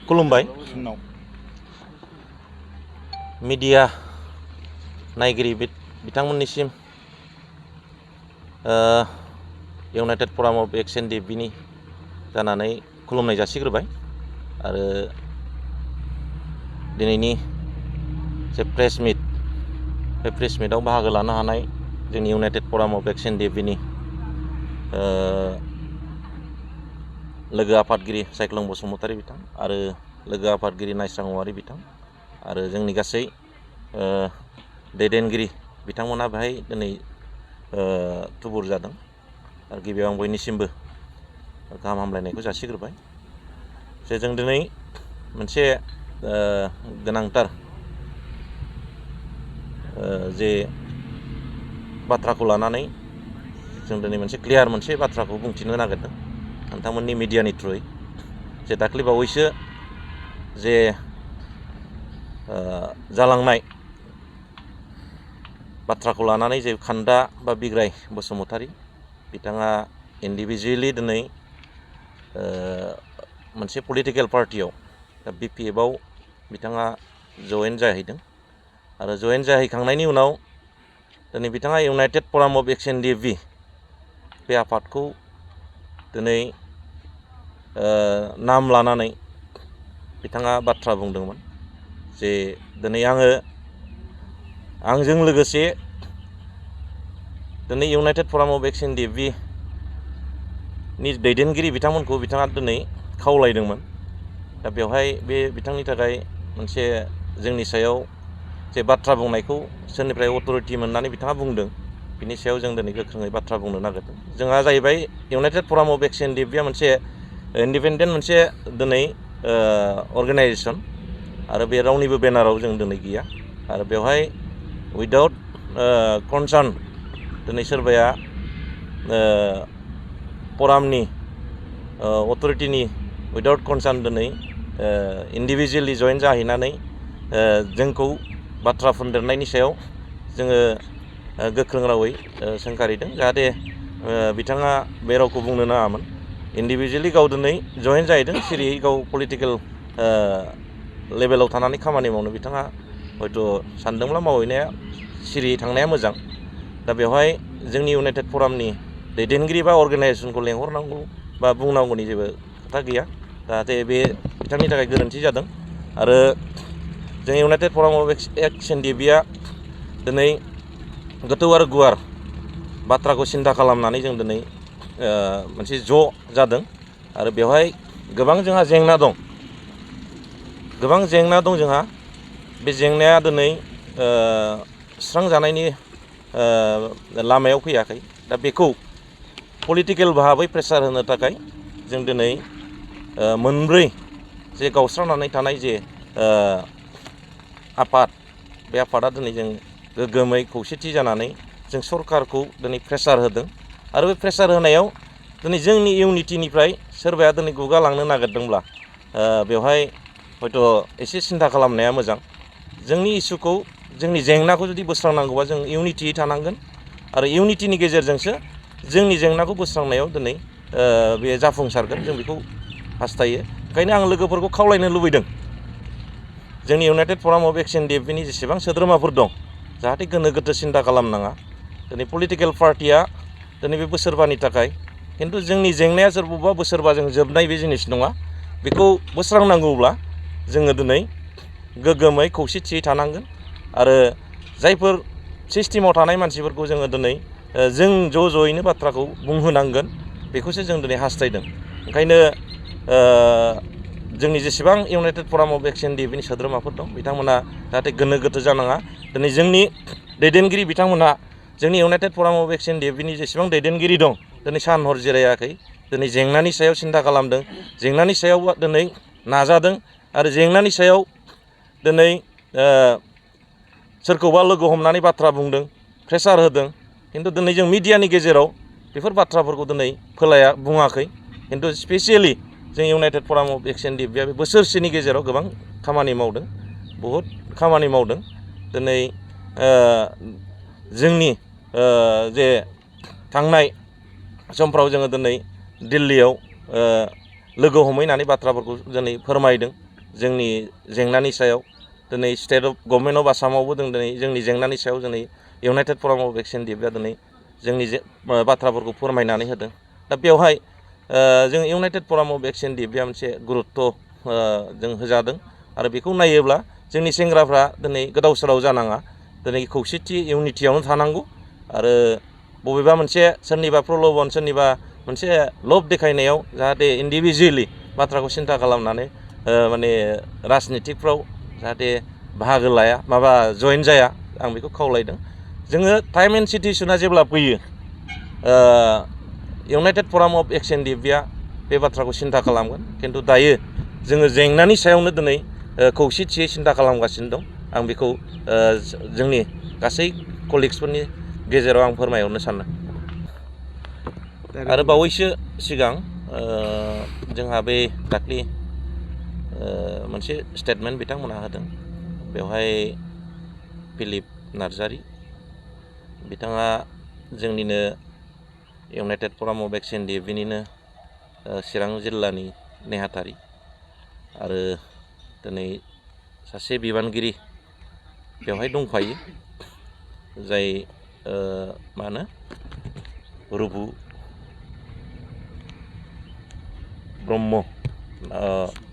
खुलुमबाय मीडिया नायगिरि बिथांमोननिसिम united forum of action DFB जानानै खुलुमनाय जासिग्रोबाय आरो दिनैनि जे प्रेस मिट बे प्रेस मिटआव बाहागो लानो हानाय जोंनि United forum of action DFB लोगो आफादगिरि सायख्लं बसुमतारी बिथां आरो लोगो आफादगिरि नायस्रां औवारी बिथां आरो जोंनि गासै दैदेनगिरि बिथांमोना बेहाय दिनै थुबुर जादों आरो गिबियाव आं बयनिसिमबो गाहाम हामलायनायखौ जासिग्रोबाय जे जों दिनै मोनसे गोनांथार जे बाथ्राखौ लानानै जों दिनै मोनसे क्लियार मोनसे बाथ्राखौ बुंथिनो नागिरदों नोंथांमोननि मिडियानि थ्रुयै जे दाख्लै बावैसो जे जालांनाय बाथ्राखौ लानानै जे खान्दा बा बिग्राय बसुमतारी बिथाङा इन्डिभिजुवेलि दिनै मोनसे पलिटिकेल पार्टियाव दा BPF आव बिथाङा जयेन जाहैदों आरो जयेन जाहैखांनायनि उनाव दिनै बिथाङा United forum of action DFB बे आफादखौ दिनै नाम लानानै बिथाङा बाथ्रा बुंदोंमोन जे दिनै आंजों लोगोसे दिनै United forum of action DFB नि दैदेनगिरि बिथांमोनखौ बिथाङा दिनै खावलायदोंमोन दा बेवहाय बे बिथांनि थाखाय मोनसे जोंनि सायाव जे बाथ्रा बुंनायखौ सोरनिफ्राय अथरिटि मोननानै बिथाङा बुंदों बिनि सायाव जों दिनै गोख्रोङै बाथ्रा बुंनो नागिरदों जोंहा जाहैबाय United forum of action DFB मोनसे इन्डिपेन्डेन्ट मोनसे दिनै अर्गेनाइजेसन आरो बे रावनिबो बेनाराव जों दिनै गैया आरो बेवहाय उइदाउट कनसार्न दिनै सोरबाया फोरामनि अथरिटिनि उइदाउट कनसार्न दिनै इन्डिभिजुवेलि जयेन जाहैनानै जोंखौ बाथ्रा फुनदेरनायनि सायाव जोङो गोख्रों रावै सोंखारिदों जाहाथे बिथाङा बे रावखौ बुंनो नाङामोन इन्डिभिजुवेलि गाव दिनै जयेन जाहैदों सिरियै गाव पलिटिकेल लेभेलाव थानानै खामानि मावनो बिथाङा हयथ' सानदोंब्ला मावहैनाया सिरियै थांनाया मोजां दा बेवहाय जोंनि यूनाइटेड फोरामनि दैदेनगिरि बा अर्गेनाइजेसनखौ लेंहरनांगौ बा बुंनांगौनि जेबो खोथा गैया जाहाथे बे बिथांनि थाखाय गोरोन्थि जादों आरो जों United forum of action DFB दिनै गोथौ आरो गुवार बाथ्राखौ सिन्था खालामनानै जों दिनै मोनसे ज' जादों आरो बेवहाय गोबां जोंहा जेंना दं जोंहा बे जेंनाया दिनै सुस्रांजानायनि लामायाव फैयाखै दा बेखौ पलिटिकेल भाबै प्रेसार होनो थाखाय जों दिनै मोनब्रै जे गावस्रानानै थानाय जे आफाद बे आफादा दिनै जों गोग्गोमै खौसेथि जानानै जों सरकारखौ दिनै प्रेसार होदों आरो बे प्रेसार होनायाव दिनै जोंनि इउनिटिनिफ्राय सोरबाया दिनै गुगालांनो नागिरदोंब्ला बेवहाय हयथ' एसे सिन्था खालामनाया मोजां जोंनि इसुखौ जोंनि जेंनाखौ जुदि बोस्रांनांगौबा जों इउनिटियै थानांगोन आरो इउनिटिनि गेजेरजोंसो जोंनि जेंनाखौ बोस्रांनायाव दिनै बे जाफुंसारगोन जों बेखौ हास्थायो ओंखायनो आं लोगोफोरखौ खावलायनो लुबैदों जोंनि United forum of action DFB जेसेबां सोद्रोमाफोर दं जाहाथे गोनो गोथो सिन्था खालामनाङा दिनै पलिटिकेल पार्टिया दिनै बे बोसोरबानि थाखाय खिन्थु जोंनि जेंनाया सोरबा बोसोरबाजों जोबनाय बे जिनिस नङा बेखौ बोस्रांनांगौब्ला जोङो दिनै गोग्गोमै खौसेथियै थानांगोन आरो जायफोर सिस्टेमाव थानाय मानसिफोरखौ जोङो दिनै जों ज'यैनो बाथ्राखौ बुंहोनांगोन बेखौसो जों दिनै हास्थायदों ओंखायनो जोंनि जेसेबां United forum of action DFB सोद्रोमाफोर दं बिथांमोना जाहाथे गोनो गोथो जानाङा दिनै जोंनि दैदेनगिरि बिथांमोनहा जोंनि United forum of action DFB जेसेबां दैदेनगिरि दं दिनै सान हर जिरायाखै दिनै जेंनानि सायाव सिन्था खालामदों जेंनानि सायाव दिनै नाजादों आरो जेंनानि सायाव दिनै सोरखौबा लोगो हमनानै बाथ्रा बुंदों प्रेसार होदों खिन्थु दिनै जों मिडियानि गेजेराव बेफोर बाथ्राफोरखौ दिनै बुङाखै खिन्थु स्पेसियेलि जों United forum of action DFB बे बोसोरसेनि गेजेराव गोबां खामानि मावदों बहुद खामानि मावदों दिनै जोंनि जे थांनाय समफ्राव जोङो दिनै दिल्लीयाव लोगो हमहैनानै बाथ्राफोरखौ दिनै फोरमायदों जोंनि जेंनानि सायाव दिनै स्टेट अफ गभर्नमेन्ट अफ आसामावबो दिनै जोंनि जेंनानि सायाव दिनै इउनाइटेड फराम अफ एक्सन डिएफआ दिनै जोंनि बाथ्राफोरखौ फोरमायनानै होदों दा बेवहाय जों इउनाइटेड फराम अफ एक्सन डिएफआ मोनसे गुरुत्त जों होजादों आरो बेखौ नायोब्ला जोंनि सेंग्राफ्रा दिनै गोदाव सोराव जानाङा दिनै खौसेथि इउनिटियावनो थानांगौ आरो बबेबा मोनसे सोरनिबा प्रल'भन सोरनिबा मोनसे लब देखायनायाव जाहाथे इन्डिभिजुवेलि बाथ्राखौ सिन्था खालामनानै माने राजनितिकफ्राव जाहाथे बाहागो लाया माबा जइन जाया आं बेखौ खावलायदों जोङो टाइम एन्ड सिटुएसना जेब्ला फैयो इउनाइटेड फराम अफ एक्सन डिएफआ बे बाथ्राखौ सिन्था खालामगोन खिन्थु दायो जोङो जेंनानि सायावनो दिनै खौसेथियै सिन्था खालामगासिनो दं आं बेखौ जोंनि गासै कलिग्सफोरनि गेजेराव आं फोरमायहरनो सानदों आरो बावैसो सिगां जोंहा बे दाख्लि मोनसे स्टेटमेन्ट बिथांमोनहा होदों बेवहाय फिलिप नार्जारि बिथाङा जोंनिनो इउनाइटेड फराम अफ एक्सन डिएफनिनो चिरां जिल्लानि नेहाथारि आरो दिनै सासे बिबानगिरि बेवहाय दंफायो जाय मा होनो रुबु ब्रह्म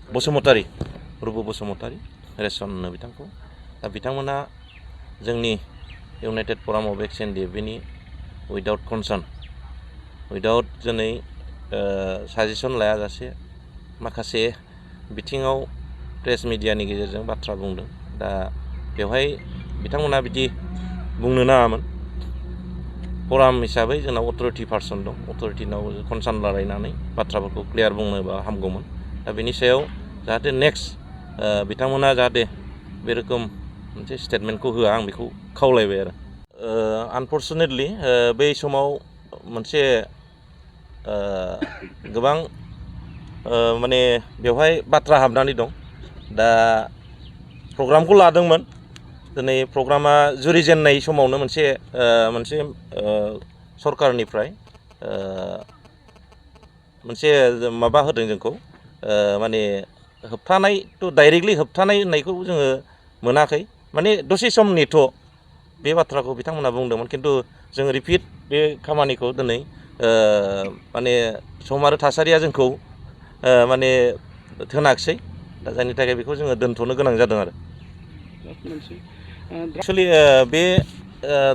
बसुमतारी रुबु बसुमतारी रेसन होनो बिथांखौ दा बिथांमोना जोंनि इउनाइटेड फराम अफ एक्सन डिएफनि उइदाउट कनसार्न उइदाउट दिनै साजेसन लायाजासे माखासे बिथिङाव प्रेस मिडियानि गेजेरजों बाथ्रा बुंदों दा बेवहाय बिथांमोना बिदि बुंनो नाङामोन फराम हिसाबै जोंनाव अथरिटि पार्सन दं अथरिटिनाव कनसार्न लालायनानै बाथ्राफोरखौ क्लियार बुंनोबा हामगौमोन दा बेनि सायाव जाहाथे नेक्स्ट बिथांमोना जाहाथे बे रोखोम मोनसे स्टेटमेन्टखौ होआ आं बेखौ खावलायबाय आरो आनफर्चुनेटलि बै समाव मोनसे गोबां माने बेवहाय बाथ्रा हाबनानै दं दा प्रग्रामखौ लादोंमोन दिनै प्रग्रामा जुरिजेननाय समावनो मोनसे सरकारनिफ्राय मोनसे माबा होदों जोंखौ माने होबथानाय डाइरेक्टलि होबथानाय होननायखौ जोङो मोनाखै माने दसे सम नेथ' बे बाथ्राखौ बिथांमोना बुंदोंमोन खिन्थु जों रिपिट बे खामानिखौ दिनै माने सम आरो थासारिया जोंखौ माने थोनाखिसै दा जायनि थाखाय बेखौ जोङो दोनथ'नो गोनां जादों आरो एक्सुवेलि बे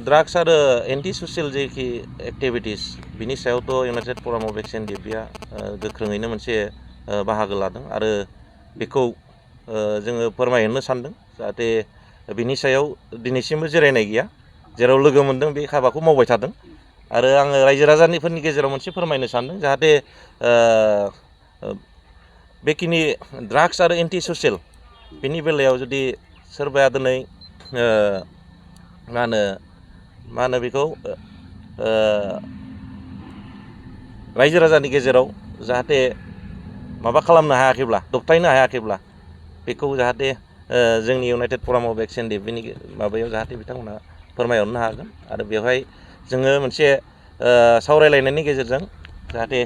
ड्राग्स आरो एन्टि ससियेल जेखि एक्टिभिटिस बिनि सायावथ' इउनाइटेड फराम अफ एक्सन डिएफआ गोख्रोङैनो मोनसे बाहागो लादों आरो बेखौ जोङो फोरमायहरनो सानदों जाहाथे बिनि सायाव दिनैसिमबो जिरायनाय गैया जेराव लोगो मोन्दों बे हाबाखौ मावबाय थादों आरो आङो रायजो राजाफोरनि गेजेराव मोनसे फोरमायनो सानदों जाहाथे बेखिनि ड्राग्स आरो एन्टि ससियेल बिनि बेलायाव जुदि सोरबाया दिनै मा होनो बेखौ रायजो राजानि गेजेराव जाहाथे माबा खालामनो हायाखैब्ला दबथायनो हायाखैब्ला बेखौ जाहाथे जोंनि इउनाइटेड फराम अफ एक्सन डिएफनि माबायाव जाहाथे बिथांमोना फोरमायहरनो हागोन आरो बेवहाय जोङो मोनसे सावरायलायनायनि गेजेरजों जाहाथे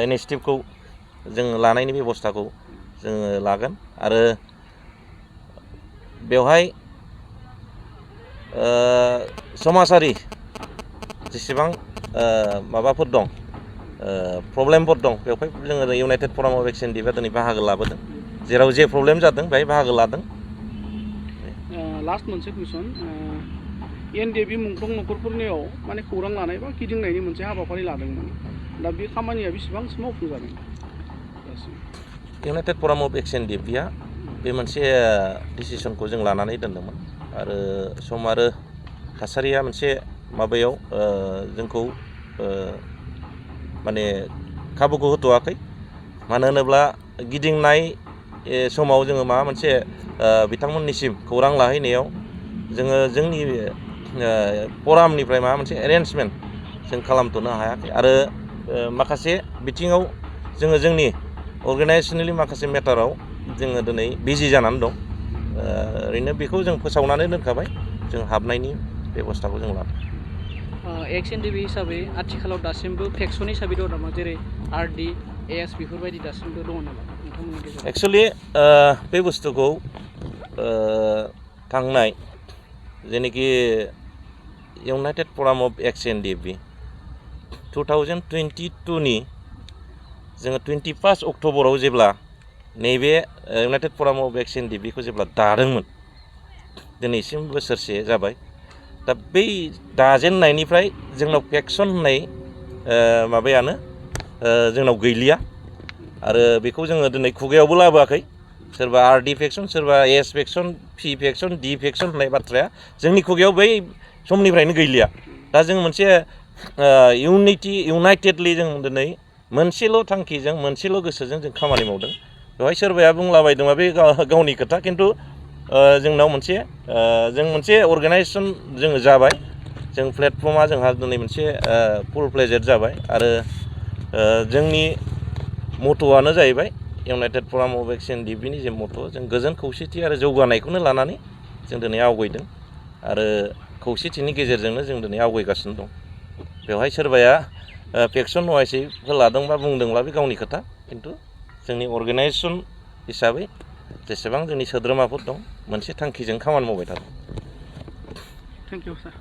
इनिशिएटिभखौ जों लानायनि बेबस्थाखौ जोङो लागोन आरो बेवहाय समाजारि जेसेबां माबाफोर दं प्रब्लेमफोर दं बेवहाय जोङो इउनाइटेड फराम अफ एक्सन डिएफआ दिनै बाहागो लाबोदों जेराव जे प्रब्लेम जादों बेहाय बाहागो लादों लास्ट मोनसे कुइसन एनडिएफबि मुंख्लं नखरफोरनियाव माने खौरां लानाय बा गिदिंनायनि मोनसे हाबाफारि लादोंमोन दा बे खामानिया बेसेबांसो मावफुंजादों इउनाइटेड फराम अफ एक्सन डिएफआ बे मोनसे डिसिसनखौ जों लानानै दोनदोंमोन आरो सम आरो थासारिया मोनसे माबायाव जोंखौ माने खाबुखौ होथ'वाखै मानो होनोब्ला गिदिंनाय समाव जोङो माबा मोनसे बिथांमोननिसिम खौरां लाहैनायाव जोङो जोंनि फरामनिफ्राय माबा मोनसे एरेन्जमेन्ट जों खालामथ'नो हायाखै आरो माखासे बिथिङाव जोङो जोंनि अर्गेनाइजेसनेलि माखासे मेटाराव जोङो दिनै बिजि जानानै दं ओरैनो बेखौ जों फोसावनानै दोनखाबाय जों हाबनायनि बेबस्थाखौ जों लादों एक्स एन डि बि हिसाबै आथिखालाव दासिमबो फेक्सन हिसाबै दं नामा जेरै आरडि एएस बेफोरबायदि दासिमबो दङ नामा नोंथांमोननि गेजेराव? एक्सुवेलि बे बुस्थुखौ थांनाय जेनाखि United forum of X NDFB 2022नि जोङो 21 अक्ट'बराव जेब्ला नैबे इउनाइटेड फराम अफ एक्स एनडिएफबिखौ जेब्ला दादोंमोन दिनैसिम बोसोरसे जाबाय दा बै दाजेननायनिफ्राय जोंनाव फेक्सन होननाय माबायानो जोंनाव गैलिया आरो बेखौ जोङो दिनै खुगायावबो लाबोआखै सोरबा आरडि फेक्सन सोरबा एस फेक्सन पि फेक्सन डि फेक्सन होननाय बाथ्राया जोंनि खुगायाव बै समनिफ्रायनो गैलिया दा जों मोनसे इउनाइटेडलि जों दिनै मोनसेल' थांखिजों मोनसेल' गोसोजों जों खामानि मावदों बेवहाय सोरबाया बुंलाबायदोंबा बे गावनि खोथा खिन्थु जोंनाव जों मोनसे अर्गेनाइजेसन जोङो जाबाय जों प्लेटफर्मा जोंहा दिनै मोनसे फुल फ्लेजेड जाबाय आरो जोंनि मट'आनो जाहैबाय इउनाइटेड फराम अफ एक्स एनडिएफबिनि जे मट' जों गोजोन खौसेथि आरो जौगानायखौनो लानानै जों दिनै आवगायदों आरो खौसेथिनि गेजेरजोंनो जों दिनै आवगायगासिनो दं बेवहाय सोरबाया फेक्सन वाइसै लादोंबा बुंदोंब्ला बे गावनि खोथा खिन्थु जोंनि अर्गेनाइजेसन हिसाबै जेसेबां जोंनि सोद्रोमाफोर दं मोनसे थांखिजों खामानि मावबाय थादों। थेंक इउ सार।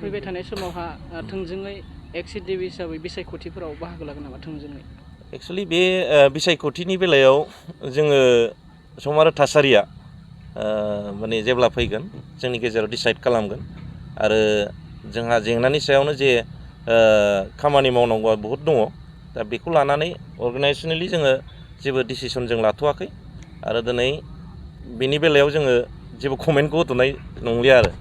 फैबाय थानाय समावहा थोंजोङै एक्स एनडिएफबि हिसाबै बिसायख'थिफोराव बाहागो लागोन नामा थोंजोङै? एक्सुवेलि बे बिसायख'थिनि बेलायाव जोङो सम आरो थासारिया माने जेब्ला फैगोन जोंनि गेजेराव डिसाइड खालामगोन आरो जोंहा जेंनानि सायावनो जे खामानि मावनांगौआ बहुद दङ दा बेखौ लानानै अर्गेनाइजेसनेलि जोङो जेबो डिसिसन जों लाथ'वाखै आरो दिनै बेनि बेलायाव जोङो जेबो कमेन्टखौ होथ'नाय नंलिया आरो